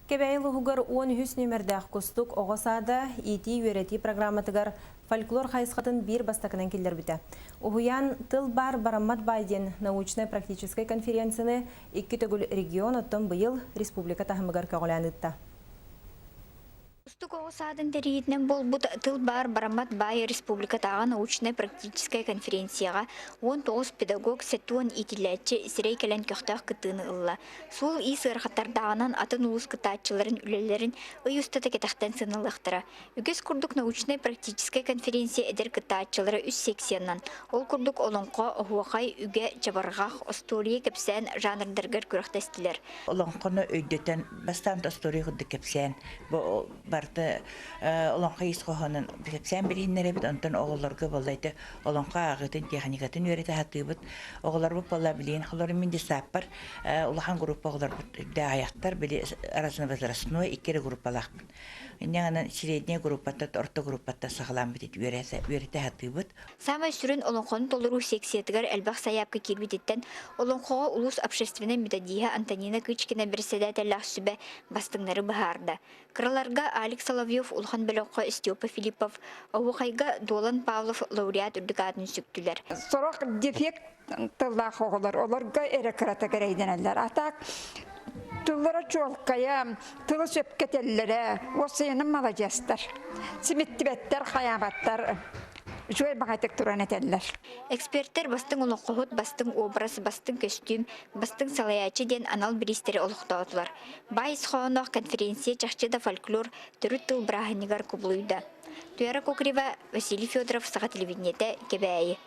Кэбээйи улууһугар 13 нүөмэрдээх Кустук оҕо саада иитии-үөрэтии программатыгар фольклор хайысхатын биир бастакынан киллэрбитэ. Уһуйаан «Тыл баар бараммат баай» диэн научнай-практическай конференцияны икки төгүл регион, оттон быйыл республика таһымыгар көҕүлээн ыытта. Кустук оҕо саадын тэрийиитинэн буолбут «Тыл баар бараммат баай» республикатааҕы научнай-практическай конференцияҕа 19 педагог, 70 иитиллээччи сирэй кэлэн көхтөөх кыттыыны ылла. Суол-иис ыарахаттардааҕынан атын улуус кыттааччыларын үлэлэрин ый устата кэтэхтэн сыаналыахтара. Үгэс курдук научнай-практическай конференция эдэр кыттааччылара үс секциянан, ол курдук олоҥхо, оһуохай, үгэ, чабырҕах, остуоруйа кэпсээн жанрдарыгар күрэхтэстилэр. Олоҥхону өйдөтөн, бастаан да остуоруйа курдук кэпсээн, бу барыта олоҥхо ис хоһоонун кэпсээн билиһиннэрэбит, онтон оҕолорго буолла олоҥхо ааҕыытын техникатын үөрэтэ сатыыбыт. Оҕолорбут буолла билигин холору мин десаппар улахан группа оҕолорбут үрдээх айахтар, били разновозрастной икки эрэ группалаахпын. Инньэ гынан средняя группаттан, орто группаттан саҕалааммыт үөрэтэ сатыыбыт. Саамай сүрүн олоҥхону толоруу секциятыгар элбэх сайаапка киирбититтэн олоҥхоҕо улуус общественнай методиһа Антонина Кычкина бэрэссэдээтэллээх сүбэ бастыҥнары быһаарда. Кыраларга Алик Соловьев улахан бөлөххө Степа Филиппов, оһуохайга Дуолан Павлов лауреат үрдүк аатын сүктүлэр. Сорох дефект тыллаах оҕолор олорго эрэ кырата кэрэйдэнэллэр. А так тыллара чуолкайа, тылы сөпкө этэллэрэ, уопсайынан маладьыастар. Симиттибэттэр, хайаабаттар. Үчүгэй баҕайытык туран этэллэр. Экспертэр бастыҥ олоҥхоһут, бастыҥ образ, бастыҥ көстүүм, бастыҥ салайааччы диэн анал бириистэри олохтоотулар. Баай ис хоһоонноох конференция чахчы да фольклор төрүт тыл бырааһынньыгар кубулуйда. Туяра Кокрева, Василий Федоров, Саха телевидениетэ, Кэбээйи.